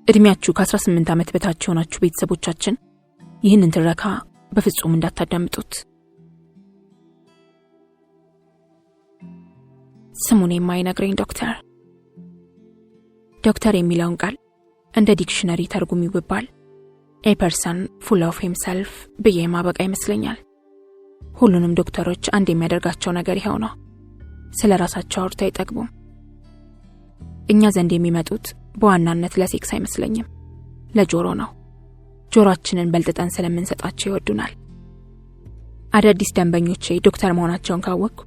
ዕድሜያችሁ ከ18 ዓመት በታች የሆናችሁ ቤተሰቦቻችን ይህንን ትረካ በፍጹም እንዳታዳምጡት። ስሙን የማይነግረኝ ዶክተር። ዶክተር የሚለውን ቃል እንደ dictionary ተርጉሚው ብባል "a person full of himself" ብዬ የማበቃ ይመስለኛል። ሁሉንም ዶክተሮች አንድ የሚያደርጋቸው ነገር ይኸው ነው። ስለ ራሳቸው አውርተው አይጠግቡም። እኛ ዘንድ የሚመጡት በዋናነት ለሴክስ አይመስለኝም፣ ለጆሮ ነው። ጆሮአችንን በልጥጠን ስለምንሰጣቸው ይወዱናል። አዳዲስ ደንበኞቼ ዶክተር መሆናቸውን ካወቅኩ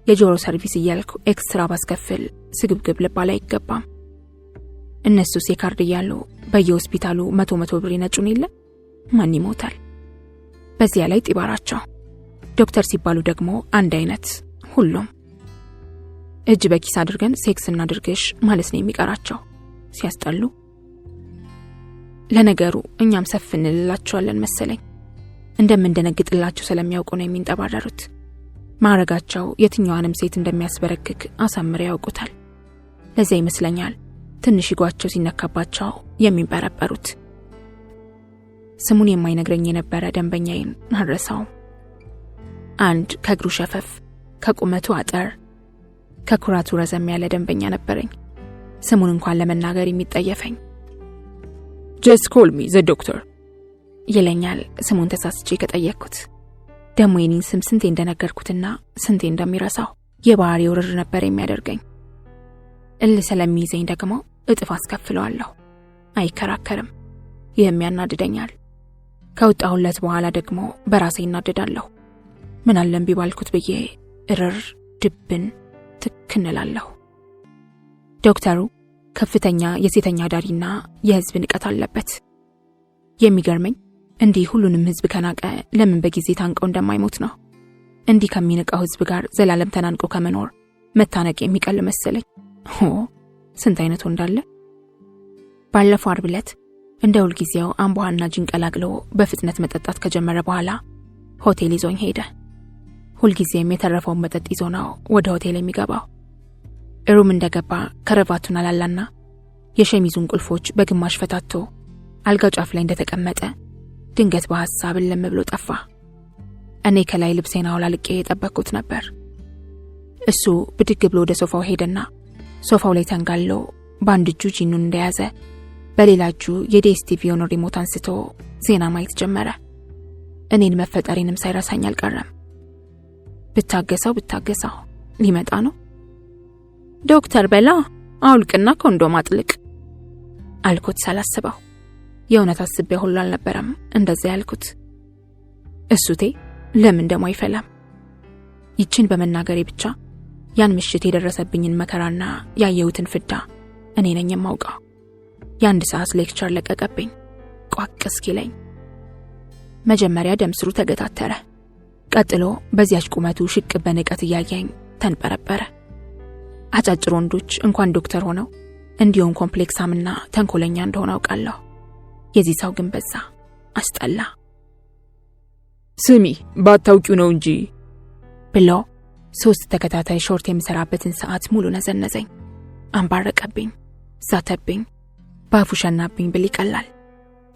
የጆሮ service እያልኩ extra ባስከፍል ስግብግብ ልባል አይገባም። እነሱስ የካርድ እያሉ በየሆስፒታሉ 100 100 ብር ይነጩን የለ፣ ማን ይሞታል? በዚያ ላይ ጢባራቸው። ዶክተር ሲባሉ ደግሞ አንድ አይነት፣ ሁሉም እጅ በኪስ አድርገን ሴክስ እናድርግሽ ማለት ነው የሚቀራቸው። ሲያስጠሉ። ለነገሩ እኛም ሰፍ እንልላቸዋለን መሰለኝ። እንደምንደነግጥላቸው ስለሚያውቁ ነው የሚንጠባረሩት። ማዕረጋቸው የትኛዋንም ሴት እንደሚያስበረክክ አሳምረው ያውቁታል። ለዚያ ይመስለኛል ትንሽ ego ኣቸው ሲነካባቸው የሚንበረበሩት። ስሙን የማይነግረኝ የነበረ ደንበኛዬን አልረሳውም። አንድ ከእግሩ ሸፈፍ፣ ከቁመቱ አጠር፣ ከኩራቱ ረዘም ያለ ደንበኛ ነበረኝ። ስሙን እንኳን ለመናገር የሚጠየፈኝ። "Just call me the doctor" ይለኛል ስሙን ተሳስቼ ከጠየቅኩት። ደግሞ የኔን ስም ስንቴ እንደነገርኩትና ስንቴ እንደሚረሳው የባህሪው ርር ነበር የሚያደርገኝ። እልህ ስለሚይዘኝ ደግሞ እጥፍ አስከፍለዋለሁ። አይከራከርም። ይህም ያናድደኛል። ከወጣሁለት በኋላ ደግሞ በራሴ እናደዳለሁ። ምን አለ እምቢ ባልኩት ብዬ እርር ድብን ትክንላለሁ። ዶክተሩ ከፍተኛ የሴተኛ አዳሪና የህዝብ ንቀት አለበት። የሚገርመኝ እንዲህ ሁሉንም ህዝብ ከናቀ ለምን በጊዜ ታንቀው እንደማይሞት ነው። እንዲህ ከሚንቀው ህዝብ ጋር ዘላለም ተናንቆ ከመኖር መታነቅ የሚቀል መሰለኝ። ሆ፣ ስንት አይነቱ እንዳለ። ባለፈው አርብ ዕለት እንደ ሁልጊዜው አምቦሃና ጅን ቀላቅሎ በፍጥነት መጠጣት ከጀመረ በኋላ ሆቴል ይዞኝ ሄደ። ሁልጊዜም የተረፈውን መጠጥ ይዞ ነው ወደ ሆቴል የሚገባው። Room እንደገባ ከረቫቱን አላላና የሸሚዙን ቁልፎች በግማሽ ፈታቶ አልጋ ጫፍ ላይ እንደተቀመጠ ድንገት በሐሳብ እልም ብሎ ጠፋ። እኔ ከላይ ልብሴን አውላልቄ የጠበቅኩት ነበር። እሱ ብድግ ብሎ ወደ ሶፋው ሄደና ሶፋው ላይ ተንጋሎ በአንድ እጁ ጂኑን እንደያዘ በሌላ እጁ የ DSTV ውን remote አንስቶ ዜና ማየት ጀመረ። እኔን መፈጠሬንም ሳይረሳኝ አልቀረም። ብታገሰው ብታገሰው ሊመጣ ነው። "ዶክተር በላ፣ አውልቅና ኮንዶም አጥልቅ" አልኩት ሳላስበው። የእውነት አስቤ ሁሉ አልነበረም እንደዚያ ያልኩት። እሱቴ ለምን ደሞ አይፈላም? ይችን በመናገሬ ብቻ ያን ምሽት የደረሰብኝን መከራና ያየሁትን ፍዳ እኔ ነኝ የማውቀው። የ1 ሰዓት lecture ለቀቀብኝ ቋቅ እስኪለኝ። መጀመሪያ ደም ስሩ ተገታተረ። ቀጥሎ በዚያች ቁመቱ ሽቅብ በንቀት እያየኝ ተንበረበረ። አጫጭር ወንዶች እንኳን ዶክተር ሆነው እንዲሁም complex ኣምና ተንኮለኛ እንደሆነ አውቃለሁ። የዚህ ሰው ግን በዛ፣ አስጠላ። "ስሚ፣ ባታውቂው ነው እንጂ" ብሎ ሶስት ተከታታይ short የምሰራበትን ሰዓት ሙሉ ነዘነዘኝ። አንባረቀብኝ፣ ዛተብኝ፣ ባፉ ሸናብኝ ብል ይቀላል።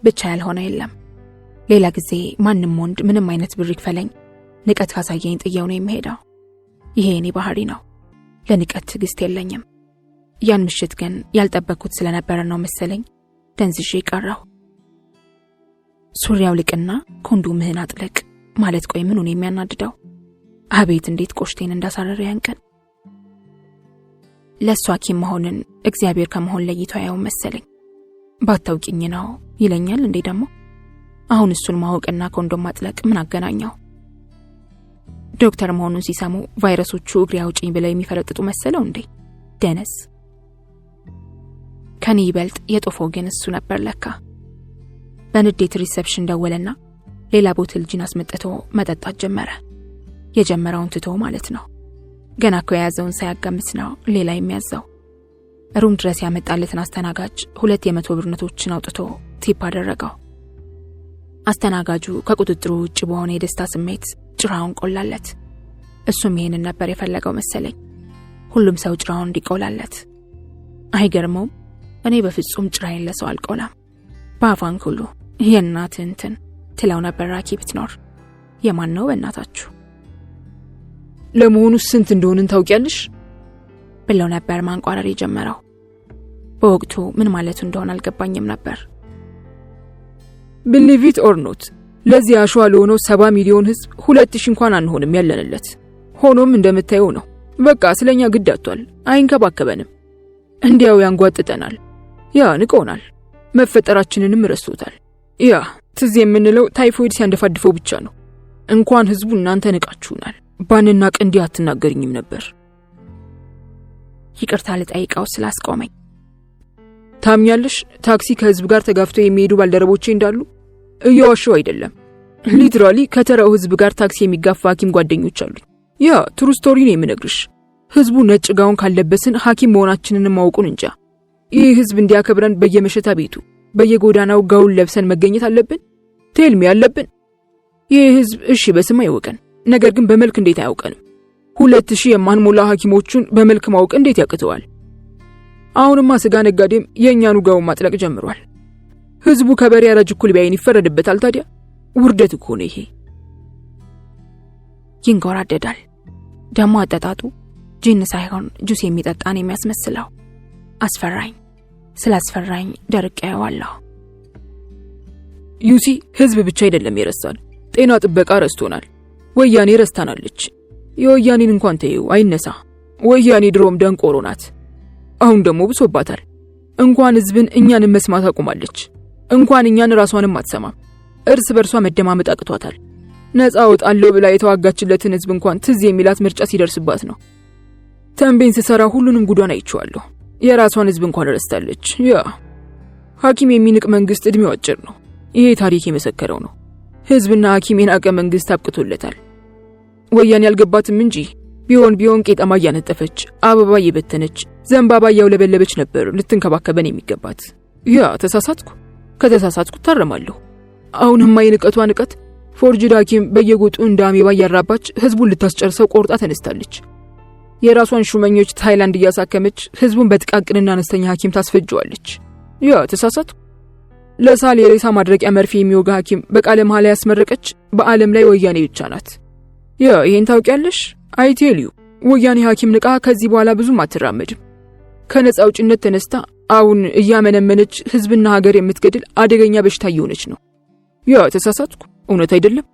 ብቻ ያልሆነ የለም። ሌላ ጊዜ ማንም ወንድ ምንም አይነት ብር ይክፈለኝ ንቀት ካሳየኝ ጥየው ነው የምሄደው። ይሄ የኔ ባህሪ ነው። ለንቀት ትዕግስት የለኝም። ያን ምሽት ግን ያልጠበቅኩት ስለነበረ ነው መሰለኝ ደንዝዤ ቀረሁ። ሱሪ አውልቅና ኮንዶምህን አጥልቅ ማለት ቆይ ምኑን የሚያናድደው? አቤት እንዴት ቆሽቴን እንዳሳረረ ያን ቀን። ለእሱ ሐኪም መሆንን እግዚአብሔር ከመሆን ለይቶ አያውም መሰለኝ። ባታውቂኝ ነው ይለኛል እንዴ ደግሞ። አሁን እሱን ማወቅና ኮንዶም ማጥለቅ ምን አገናኘው? ዶክተር መሆኑን ሲሰሙ ቫይረሶቹ እግሬ አውጪኝ ብለው የሚፈረጥጡ መሰለው እንዴ? ደነስ። ከኔ ይበልጥ የጦፈው ግን እሱ ነበር ለካ። በንዴት reception ደወለና ሌላ bottle ጂን አስመጥቶ መጠጣት ጀመረ። የጀመረውን ትቶ ማለት ነው። ገና እኮ የያዘውን ሳያጋምስ ነው ሌላ የሚያዘው። Room ድረስ ያመጣለትን አስተናጋጅ ሁለት የ100 ብር ኖቶችን አውጥቶ tip አደረገው። አስተናጋጁ ከቁጥጥሩ ውጭ በሆነ የደስታ ስሜት ጭራውን ቆላለት። እሱም ይሄንን ነበር የፈለገው መሰለኝ፣ ሁሉም ሰው ጭራውን እንዲቆላለት። አይገርመውም? እኔ በፍጹም ጭራዬን ለሰው አልቆላም። በአፋንክ ሁሉ የእናትህ እንትን ትለው ነበር ራኪ ብትኖር። የማን ነው በእናታችሁ? ለመሆኑ ስንት እንደሆንን ታውቂያለሽ? ብለው ነበር ማንቋረር የጀመረው። በወቅቱ ምን ማለቱ እንደሆነ አልገባኝም ነበር። Believe it or not፣ ለዚህ አሸዋ ለሆነው 70 ሚሊዮን ህዝብ 2,000 እንኳን አንሆንም ያለንለት። ሆኖም እንደምታየው ነው። በቃ ስለኛ ግድ አጥቷል። አይንከባከበንም። እንዲያው ያንጓጥጠናል። Yeah፣ ንቆናል። መፈጠራችንንም ረስቶታል። Yeah፣ ትዝ የምንለው ታይፎይድ ሲያንደፋድፈው ብቻ ነው። እንኳን ህዝቡ እናንተ ንቃችሁናል። ባንናቅ እንዲህ አትናገርኝም ነበር። ይቅርታ ልጠይቀው ስላስቆመኝ። ታምኛለሽ? ታክሲ ከህዝብ ጋር ተጋፍተው የሚሄዱ ባልደረቦቼ እንዳሉ እየዋሸሁ አይደለም። Literally ከተራው ህዝብ ጋር ታክሲ የሚጋፋ ሐኪም ጓደኞች አሉኝ። Yeah፣ true story ነው የምነግርሽ። ህዝቡ ነጭ ጋውን ካለበስን ሐኪም መሆናችንን ማወቁን እንጃ። ይህ ህዝብ እንዲያከብረን በየመሸታ ቤቱ በየጎዳናው ጋውን ለብሰን መገኘት አለብን? Tell me፣ አለብን? ይህ ህዝብ እሺ በስም አይወቀን፣ ነገር ግን በመልክ እንዴት አያውቀንም? 2,000 የማንሞላ ሐኪሞቹን በመልክ ማወቅ እንዴት ያቅተዋል? አሁንማ ስጋ ነጋዴም የእኛኑ ጋውን ማጥለቅ ጀምሯል። ህዝቡ ከበሬ አራጅ እኩል ቢያይን ይፈረድበታል። ታዲያ ውርደት እኮ ነው ይሄ። ይንጎራደዳል። ደግሞ አጠጣጡ ጂን ሳይሆን ጁስ የሚጠጣን የሚያስመስለው። አስፈራኝ። ስላስፈራኝ ደርቄ አየዋለሁ። You see፣ ህዝብ ብቻ አይደለም የረሳን፣ ጤና ጥበቃ ረስቶናል። ወያኔ ረስታናለች። የወያኔን እንኳን ተይው አይነሳ። ወያኔ ድሮም ደንቆሮ ናት። አሁን ደግሞ ብሶባታል። እንኳን ህዝብን እኛንም መስማት አቁማለች። እንኳን እኛን ራሷንም አትሰማም። እርስ በርሷ መደማመጥ አቅቷታል። ነፃ እወጣለሁ ብላ የተዋጋችለትን ህዝብ እንኳን ትዝ የሚላት ምርጫ ሲደርስባት ነው። ተንቤን ስሰራ ሁሉንም ጉዷን አይቼዋለሁ። የራሷን ህዝብ እንኳን ረስታለች። Yeah፣ ሐኪም የሚንቅ መንግስት እድሜው አጭር ነው። ይሄ ታሪክ የመሰከረው ነው። ህዝብና ሐኪም የናቀ መንግስት አብቅቶለታል። ወያኔ ያልገባትም እንጂ ቢሆን ቢሆን ቄጠማ እያነጠፈች፣ አበባ እየበተነች፣ ዘንባባ እያውለበለበች ነበር ልትንከባከበን የሚገባት። Yeah፣ ተሳሳትኩ። ከተሳሳትኩ ታረማለሁ። አሁንማ የንቀቷ ንቀት forged ሐኪም በየጎጡ እንደ አሜባ እያራባች ህዝቡን ልታስጨርሰው ቆርጣ ተነስታለች። የራሷን ሹመኞች ታይላንድ እያሳከመች ህዝቡን በጥቃቅንና አነስተኛ ሐኪም ታስፈጀዋለች። Yeah፣ ተሳሳትኩ። ለሳል የሬሳ ማድረቂያ መርፌ የሚወጋ ሐኪም በቃለ መሐላ ያስመረቀች በዓለም ላይ ወያኔ ብቻ ናት። Yeah፣ ይሄን ታውቂያለሽ? I tell you፣ ወያኔ ሐኪም ንቃ ከዚህ በኋላ ብዙም አትራመድም። ከነፃ አውጭነት ተነስታ አሁን እያመነመነች ህዝብና ሀገር የምትገድል አደገኛ በሽታ እየሆነች ነው። Yeah፣ ተሳሳትኩ። እውነት አይደለም?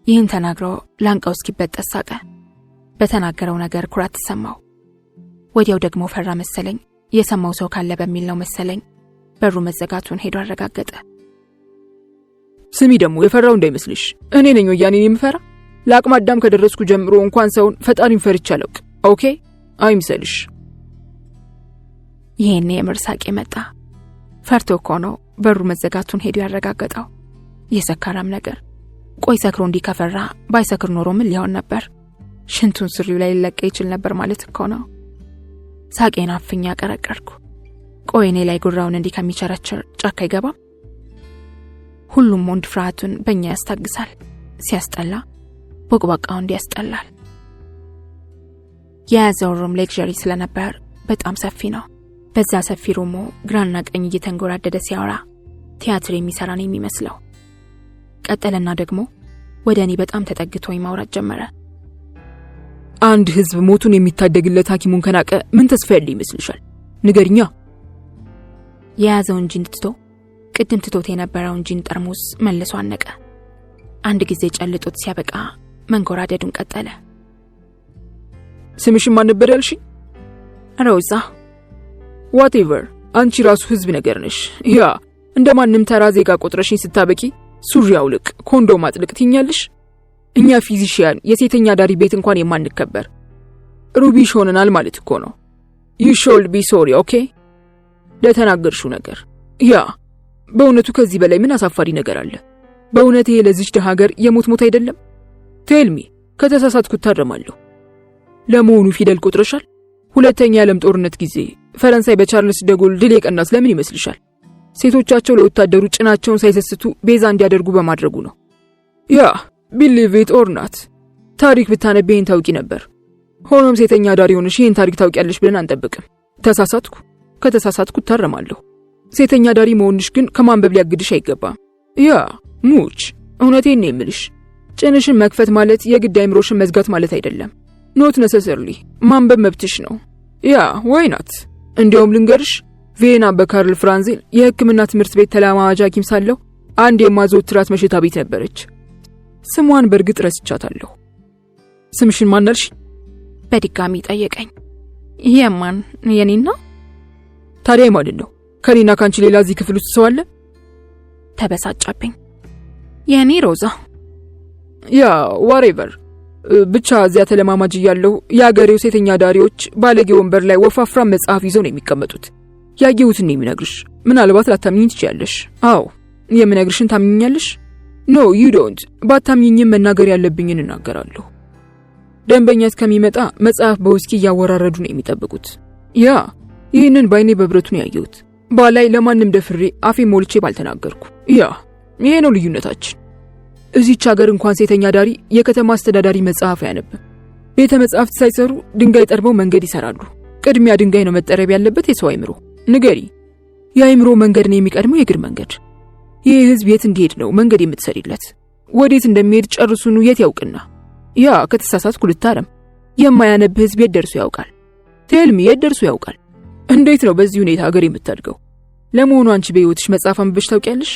ይህን ተናግሮ ላንቃው እስኪበጠስ ሳቀ። በተናገረው ነገር ኩራት ተሰማው። ወዲያው ደግሞ ፈራ መሰለኝ። የሰማው ሰው ካለ በሚል ነው መሰለኝ በሩ መዘጋቱን ሄዶ አረጋገጠ። ስሚ ደግሞ የፈራው እንዳይመስልሽ። እኔ ነኝ ወያኔን የምፈራ? ለአቅመ አዳም ከደረስኩ ጀምሮ እንኳን ሰውን ፈጣሪን ፈርቼ አላውቅ። Okay፣ አይምሰልሽ። ይሄኔ የምር ሳቄ መጣ። ፈርቶ እኮ ነው በሩ መዘጋቱን ሄዶ ያረጋገጠው። የሰካራም ነገር። ቆይ ሰክሮ እንዲህ ከፈራ ባይሰክር ኖሮ ምን ሊሆን ነበር? ሽንቱን ሱሪው ላይ ሊለቀ ይችል ነበር ማለት እኮ ነው። ሳቄን አፍኜ አቀረቀርኩ። ቆይ እኔ ላይ ጉራውን እንዲህ ከሚቸረችር ጫካ አይገባም? ሁሉም ወንድ ፍርሃቱን በእኛ ያስታግሳል። ሲያስጠላ፣ ቦቅቧቃ ወንድ ያስጠላል። የያዘው room luxury ስለነበር በጣም ሰፊ ነው። በዛ ሰፊ room ኡ ግራና ቀኝ እየተንጎራደደ ሲያወራ ቲያትር የሚሰራ ነው የሚመስለው። ቀጠለና ደግሞ ወደ እኔ በጣም ተጠግቶኝ ማውራት ጀመረ። አንድ ህዝብ ሞቱን የሚታደግለት ሐኪሙን ከናቀ ምን ተስፋ ያለ ይመስልሻል? ንገሪኛ። የያዘውን ጂን ትቶ ቅድም ትቶት የነበረውን ጂን ጠርሙስ መልሶ አነቀ። አንድ ጊዜ ጨልጦት ሲያበቃ መንጎራደዱን ቀጠለ። ስምሽን ማን ነበር ያልሽኝ? ሮዛ። Whatever፣ አንቺ ራሱ ህዝብ ነገር ነሽ። Yeah፣ እንደ ማንም ተራ ዜጋ ቆጥረሽኝ ስታበቂ ሱሪ አውልቅ፣ ኮንዶም አጥልቅ ትኛለሽ። እኛ physician የሴተኛ አዳሪ ቤት እንኳን የማንከበር rubbish ሆነናል ማለት እኮ ነው። You should be sorry, okay፣ ለተናገርሽው ነገር። Yeah፣ በእውነቱ ከዚህ በላይ ምን አሳፋሪ ነገር አለ? በእውነት ይሄ ለዚች ድሃ ሀገር የሞት ሞት አይደለም? Tell me፣ ከተሳሳትኩ እታረማለሁ። ለመሆኑ ፊደል ቆጥረሻል? ሁለተኛ የዓለም ጦርነት ጊዜ ፈረንሳይ በቻርልስ ደጎል ድል የቀናት ለምን ይመስልሻል? ሴቶቻቸው ለወታደሩ ጭናቸውን ሳይሰስቱ ቤዛ እንዲያደርጉ በማድረጉ ነው። Yeah፣ believe it or not፣ ታሪክ ብታነቢ ይህን ታውቂ ነበር። ሆኖም ሴተኛ አዳሪ ሆነሽ ይህን ታሪክ ታውቂያለሽ ብለን አንጠብቅም። ተሳሳትኩ? ከተሳሳትኩ እታረማለሁ። ሴተኛ አዳሪ መሆንሽ ግን ከማንበብ ሊያግድሽ አይገባም። Yeah፣ ሙች፣ እውነቴን ነው የምልሽ። ጭንሽን መክፈት ማለት የግድ አይምሮሽን መዝጋት ማለት አይደለም። Not necessarily። ማንበብ መብትሽ ነው። Yeah, why not? እንዲያውም ልንገርሽ፣ ቪየና በካርል ፍራንዚል የሕክምና ትምህርት ቤት ተለማማጅ ሐኪም ሳለሁ አንድ የማዘወትራት መሸታ ቤት ነበረች። ስሟን በእርግጥ ረስቻታለሁ። ስምሽን ማን አልሽ? በድጋሚ ጠየቀኝ። የማን? የኔን ነው? ታዲያ የማንን ነው? ከኔና ካንቺ ሌላ እዚህ ክፍል ውስጥ ሰው አለ? ተበሳጨብኝ። የኔ ሮዛ። Yeah, whatever። ብቻ እዚያ ተለማማጅ እያለሁ የአገሬው ሴተኛ አዳሪዎች ባለጌ ወንበር ላይ ወፋፍራም መጽሐፍ ይዘው ነው የሚቀመጡት። ያየሁትን ነው የምነግርሽ። ምናልባት ላታምኚኝ ትችያለሽ። አዎ፣ የምነግርሽን ታምኚኛለሽ? No, you don't። ባታምኚኝም መናገር ያለብኝን እናገራለሁ። ደንበኛ እስከሚመጣ መጽሐፍ በውስኪ እያወራረዱ ነው የሚጠብቁት። Yeah፣ ይህንን ባይኔ በብረቱ ነው ያየሁት። ባላይ ለማንም ደፍሬ አፌን ሞልቼ ባልተናገርኩ። Yeah፣ ይሄ ነው ልዩነታችን። እዚች ሀገር እንኳን ሴተኛ አዳሪ የከተማ አስተዳዳሪ መጽሐፍ አያነብም። ቤተ መጻሕፍት ሳይሰሩ ድንጋይ ጠርበው መንገድ ይሰራሉ። ቅድሚያ ድንጋይ ነው መጠረብ ያለበት የሰው አይምሮ። ንገሪ፣ የአይምሮ መንገድ ነው የሚቀድመው የእግር መንገድ? ይህ ህዝብ የት እንዲሄድ ነው መንገድ የምትሰሪለት? ወዴት እንደሚሄድ ጨርሱኑ የት ያውቅና? Yeah፣ ከተሳሳትኩ ልታረም። የማያነብ ህዝብ የት ደርሶ ያውቃል? Tell me፣ የት ደርሶ ያውቃል? እንዴት ነው በዚህ ሁኔታ ሀገር የምታድገው? ለመሆኑ አንቺ በህይወትሽ መጽሐፍ አንብበሽ ታውቂያለሽ?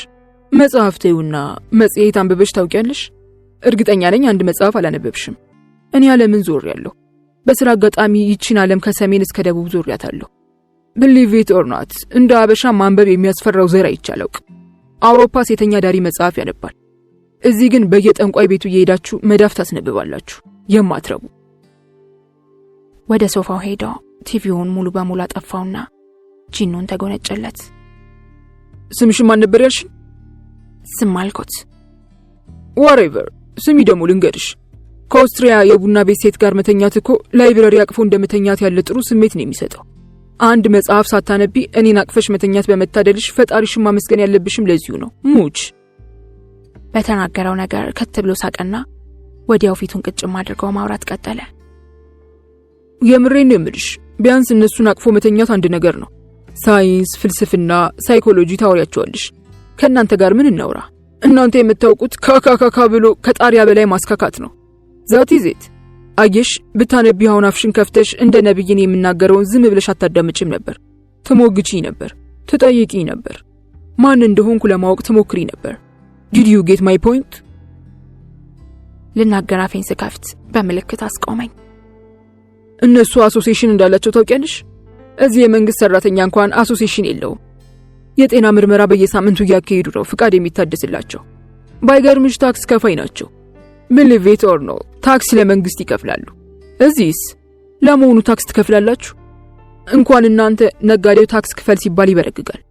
መጽሐፍ ተይውና መጽሔት አንብበሽ ታውቂያለሽ? እርግጠኛ ነኝ አንድ መጽሐፍ አላነበብሽም። እኔ ዓለምን ዞሬያለሁ። በስራ አጋጣሚ ይቺን ዓለም ከሰሜን እስከ ደቡብ ዞሬያታለሁ። Believe it or not፣ እንደ አበሻ ማንበብ የሚያስፈራው ዘር አይቼ አላውቅም። አውሮፓ ሴተኛ አዳሪ መጽሐፍ ያነባል። እዚህ ግን በየጠንቋይ ቤቱ እየሄዳችሁ መዳፍ ታስነብባላችሁ። የማትረቡ። ወደ ሶፋው ሄዶ ቲቪውን ሙሉ በሙሉ አጠፋውና ጂኑን ተጎነጨለት። ስምሽን ማን ነበር ያልሽኝ? ዝም አልኩት። Whatever። ስሚ ደግሞ ልንገርሽ፣ ከኦስትሪያ የቡና ቤት ሴት ጋር መተኛት እኮ library አቅፎ እንደ መተኛት ያለ ጥሩ ስሜት ነው የሚሰጠው። አንድ መጽሐፍ ሳታነቢ እኔን አቅፈሽ መተኛት በመታደልሽ ፈጣሪሽን ማመስገን ያለብሽም ለዚሁ ነው። ሙች። በተናገረው ነገር ከት ብሎ ሳቀና ወዲያው ፊቱን ቅጭም አድርገው ማውራት ቀጠለ። የምሬን ነው የምልሽ። ቢያንስ እነሱን አቅፎ መተኛት አንድ ነገር ነው። ሳይንስ፣ ፍልስፍና፣ ሳይኮሎጂ ታወሪያቸዋለሽ። ከእናንተ ጋር ምን እናውራ? እናንተ የምታውቁት ካካካካ ብሎ ከጣሪያ በላይ ማስካካት ነው። That is it። አየሽ፣ ብታነቢ አሁን አፍሽን ከፍተሽ እንደ ነብይን የምናገረውን ዝም ብለሽ አታዳምጭም ነበር። ትሞግቺኝ ነበር፣ ትጠይቂኝ ነበር፣ ማን እንደሆንኩ ለማወቅ ትሞክሪ ነበር። Did you get my point? ልናገር አፌን ስከፍት በምልክት አስቆመኝ። እነሱ association እንዳላቸው ታውቂያለሽ? እዚህ የመንግስት ሰራተኛ እንኳን association የለውም። የጤና ምርመራ በየሳምንቱ እያካሄዱ ነው ፍቃድ የሚታደስላቸው። ባይገርምሽ ታክስ ከፋይ ናቸው። Believe it or no፣ ታክስ ለመንግስት ይከፍላሉ። እዚህስ ለመሆኑ ታክስ ትከፍላላችሁ? እንኳን እናንተ ነጋዴው ታክስ ክፈል ሲባል ይበረግጋል።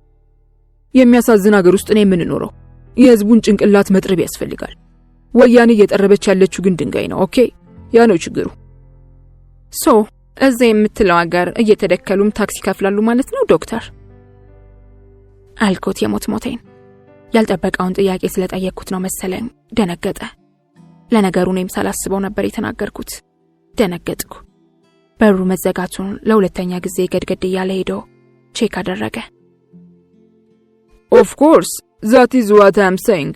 የሚያሳዝን ሀገር ውስጥ ነው የምንኖረው። የህዝቡን ጭንቅላት መጥረብ ያስፈልጋል። ወያኔ እየጠረበች ያለችው ግን ድንጋይ ነው። Okay፣ ያ ነው ችግሩ። So እዛ የምትለው ሀገር እየተደከሉም ታክስ ይከፍላሉ ማለት ነው ዶክተር? አልኩት የሞት ሞቴን። ያልጠበቀውን ጥያቄ ስለጠየቅኩት ነው መሰለኝ ደነገጠ። ለነገሩ እኔም ሳላስበው ነበር የተናገርኩት። ደነገጥኩ። በሩ መዘጋቱን ለሁለተኛ ጊዜ ገድገድ እያለ ሄዶ check አደረገ። Of course, that is what I'm saying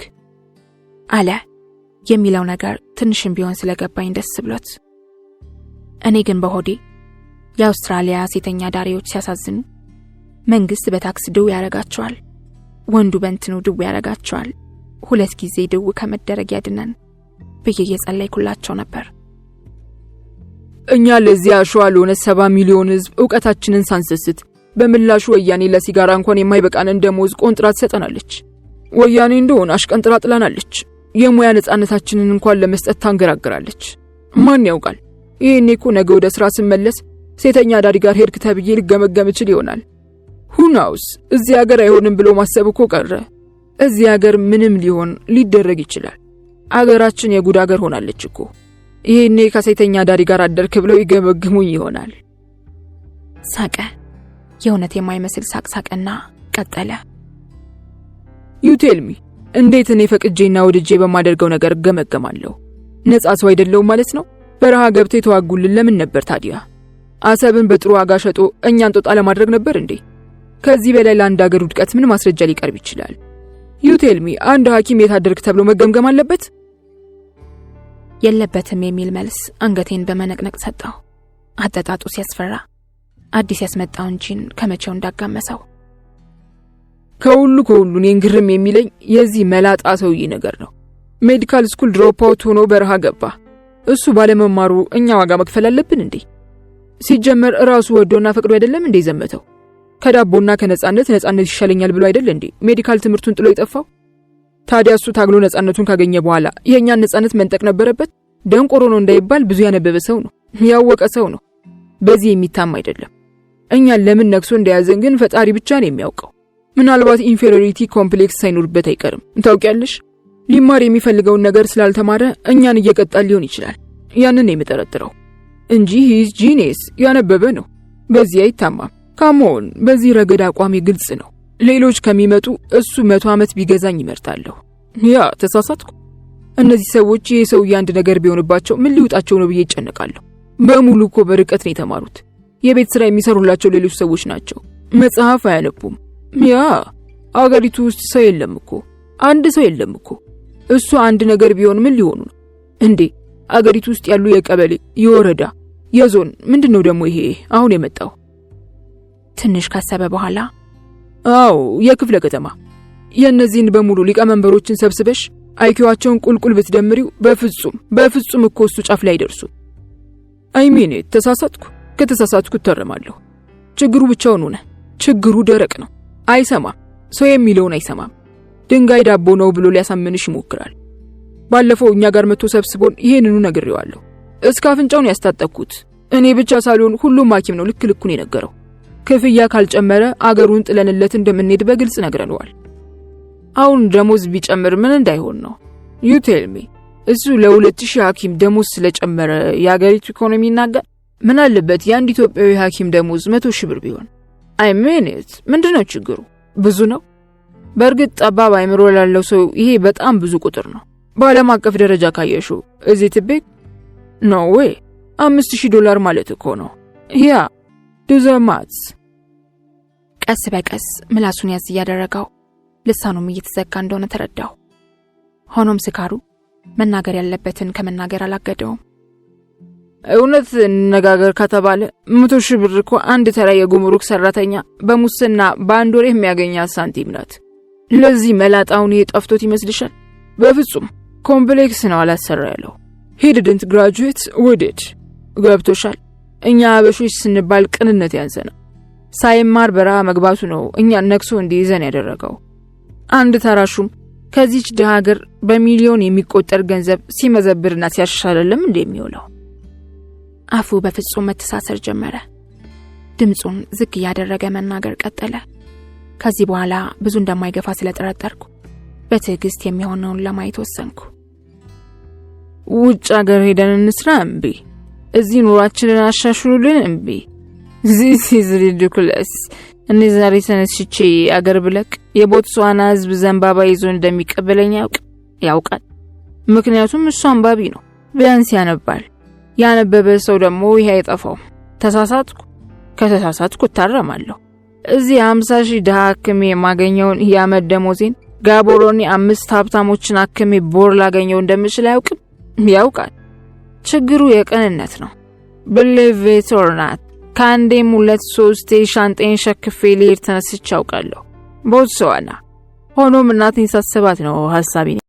አለ። የሚለው ነገር ትንሽም ቢሆን ስለገባኝ ደስ ብሎት፣ እኔ ግን በሆዴ የአውስትራሊያ ሴተኛ አዳሪዎች ሲያሳዝኑ፣ መንግስት በታክስ ድው ያደርጋቸዋል፣ ወንዱ በንትኑ ድው ያደርጋቸዋል፣ ሁለት ጊዜ ድው ከመደረግ ያድነን ብዬ እየጸለይኩላቸው ነበር። እኛ ለዚያ አሸዋ ለሆነ 70 ሚሊዮን ህዝብ እውቀታችንን ሳንሰስት በምላሹ ወያኔ ለሲጋራ እንኳን የማይበቃንን ደሞዝ ቆንጥራ ትሰጠናለች። ወያኔ እንደሆነ አሽቀንጥራ ጥላናለች። የሙያ ነጻነታችንን እንኳን ለመስጠት ታንገራግራለች። ማን ያውቃል? ይህኔ እኮ ነገ ወደ ስራ ስመለስ ሴተኛ አዳሪ ጋር ሄድክ ተብዬ ልገመገም እችል ይሆናል። Who knows? እዚህ ሀገር አይሆንም ብሎ ማሰብ እኮ ቀረ። እዚህ ሀገር ምንም ሊሆን ሊደረግ ይችላል። አገራችን የጉድ አገር ሆናለች እኮ። ይሄኔ ከሴተኛ አዳሪ ጋር አደርክ ብለው ይገመግሙኝ ይሆናል። ሳቀ። የእውነት የማይመስል ሳቅ ሳቀና ቀጠለ። You tell me፣ እንዴት እኔ ፈቅጄና ወድጄ በማደርገው ነገር እገመገማለሁ? ነጻ ሰው አይደለሁም ማለት ነው? በረሃ ገብተው የተዋጉልን ለምን ነበር ታዲያ? አሰብን በጥሩ ዋጋ ሸጦ እኛን ጦጣ ለማድረግ ነበር እንዴ? ከዚህ በላይ ለአንድ አገር ውድቀት ምን ማስረጃ ሊቀርብ ይችላል? You tell me፣ አንድ ሐኪም የት አደርክ ተብሎ መገምገም አለበት? የለበትም የሚል መልስ አንገቴን በመነቅነቅ ሰጠሁ። አጠጣጡ ሲያስፈራ፣ አዲስ ያስመጣውን ጂን ከመቼው እንዳጋመሰው። ከሁሉ ከሁሉ እኔን ግርም የሚለኝ የዚህ መላጣ ሰውዬ ነገር ነው። Medical school drop out ሆኖ በረሃ ገባ። እሱ ባለመማሩ እኛ ዋጋ መክፈል አለብን እንዴ? ሲጀመር ራሱ ወዶና ፈቅዶ አይደለም እንዴ ዘመተው? ከዳቦና ከነጻነት ነጻነት ይሻለኛል ብሎ አይደል እንዴ medical ትምህርቱን ጥሎ የጠፋው? ታዲያ እሱ ታግሎ ነጻነቱን ካገኘ በኋላ የእኛን ነጻነት መንጠቅ ነበረበት? ደንቆሮ ነው እንዳይባል ብዙ ያነበበ ሰው ነው፣ ያወቀ ሰው ነው። በዚህ የሚታማ አይደለም። እኛን ለምን ነክሶ እንደያዘን ግን ፈጣሪ ብቻ ነው የሚያውቀው። ምናልባት inferiority complex ሳይኖርበት አይቀርም። ታውቂያለሽ፣ ሊማር የሚፈልገውን ነገር ስላልተማረ እኛን እየቀጣን ሊሆን ይችላል። ያንን ነው የምጠረጥረው እንጂ he's genius፣ ያነበበ ነው። በዚህ አይታማም። Come on፣ በዚህ ረገድ አቋሜ ግልጽ ነው። ሌሎች ከሚመጡ እሱ 100 ዓመት ቢገዛኝ ይመርጣለሁ። Yeah፣ ተሳሳትኩ። እነዚህ ሰዎች ይህ ሰውዬ አንድ ነገር ቢሆንባቸው ምን ሊውጣቸው ነው ብዬ እጨነቃለሁ። በሙሉ እኮ በርቀት ነው የተማሩት። የቤት ስራ የሚሰሩላቸው ሌሎች ሰዎች ናቸው። መጽሐፍ አያነቡም። Yeah፣ አገሪቱ ውስጥ ሰው የለም እኮ፣ አንድ ሰው የለም እኮ። እሱ አንድ ነገር ቢሆን ምን ሊሆኑ ነው እንዴ? አገሪቱ ውስጥ ያሉ የቀበሌ፣ የወረዳ፣ የዞን ምንድን ነው ደግሞ ይሄ አሁን የመጣው? ትንሽ ካሰበ በኋላ አዎ፣ የክፍለ ከተማ፣ የእነዚህን በሙሉ ሊቀመንበሮችን ሰብስበሽ IQ ዋቸውን ቁልቁል ብትደምሪው በፍጹም በፍጹም እኮ እሱ ጫፍ ላይ አይደርሱ። I mean፣ ተሳሳትኩ። ከተሳሳትኩ እታረማለሁ። ችግሩ ብቻውን ሆነ። ችግሩ ደረቅ ነው። አይሰማም። ሰው የሚለውን አይሰማም። ድንጋይ ዳቦ ነው ብሎ ሊያሳምንሽ ይሞክራል። ባለፈው እኛ ጋር መጥቶ ሰብስቦን ይሄንኑ ነግሬዋለሁ። እስከ አፍንጫውን ያስታጠቅኩት እኔ ብቻ ሳልሆን ሁሉም ሐኪም ነው ልክ ልኩን የነገረው። ክፍያ ካልጨመረ አገሩን ጥለንለት እንደምንሄድ በግልጽ ነግረነዋል። አሁን ደሞዝ ቢጨምር ምን እንዳይሆን ነው? You tell me፣ እሱ ለ2000 ሐኪም ደሞዝ ስለጨመረ የአገሪቱ ኢኮኖሚ ይናጋል? ምን አለበት የአንድ ኢትዮጵያዊ ሐኪም ደሞዝ 100,000 ብር ቢሆን? I mean it፣ ምንድን ነው ችግሩ? ብዙ ነው? በእርግጥ ጠባብ አይምሮ ላለው ሰው ይሄ በጣም ብዙ ቁጥር ነው። በዓለም አቀፍ ደረጃ ካየሽው is it big? No way፣ $5000 ማለት እኮ ነው። Yeah፣ do the maths። ቀስ በቀስ ምላሱን ያዝ እያደረገው ልሳኑም እየተዘጋ እንደሆነ ተረዳሁ። ሆኖም ስካሩ መናገር ያለበትን ከመናገር አላገደውም። እውነት እንነጋገር ከተባለ 100,000 ብር እኮ አንድ ተራ የጉምሩክ ሰራተኛ በሙስና በአንድ ወር የሚያገኛት ሳንቲም ናት። ለዚህ መላጣውን ይሄ ጠፍቶት ይመስልሻል? በፍጹም፣ complex ነው አላሰራ ያለው። He didn't graduate with it። ገብቶሻል? እኛ አበሾች ስንባል ቅንነት ያንሰናል። ሳይማር በረሃ መግባቱ ነው እኛን ነክሶ እንዲይዘን ያደረገው። አንድ ተራ ሹም ከዚች ድሃ ሀገር በሚሊዮን የሚቆጠር ገንዘብ ሲመዘብርና ሲያሻሽልም እንደሚውለው። አፉ በፍጹም መተሳሰር ጀመረ። ድምፁን ዝቅ እያደረገ መናገር ቀጠለ። ከዚህ በኋላ ብዙ እንደማይገፋ ስለጠረጠርኩ በትዕግስት የሚሆነውን ለማየት ወሰንኩ። ውጭ ሀገር ሄደን እንስራ እምቢ፣ እዚህ ኑሯችንን አሻሽሉልን እምቢ። This is ridiculous። እኔ ዛሬ ተነስቼ አገር ብለቅ የቦትስዋና ሕዝብ ዘንባባ ይዞ እንደሚቀበለኝ ያውቃል። ምክንያቱም እሱ አንባቢ ነው፣ ቢያንስ ያነባል። ያነበበ ሰው ደግሞ ይሄ አይጠፋውም። ተሳሳትኩ? ከተሳሳትኩ እታረማለሁ። እዚህ 50,000 ድሃ አክሜ የማገኘውን የዓመት ደሞዜን ጋቦሮኒ አምስት ሀብታሞችን አክሜ ቦር ላገኘው እንደምችል አያውቅም? ያውቃል። ችግሩ የቅንነት ነው። Believe it or not፣ ከአንዴም ሁለት ሶስቴ ሻንጤን ሸክፌ ልሄድ ተነስቼ አውቃለሁ ቦትስዋና። ሆኖም እናቴን ሳስባት ነው ሀሳቤን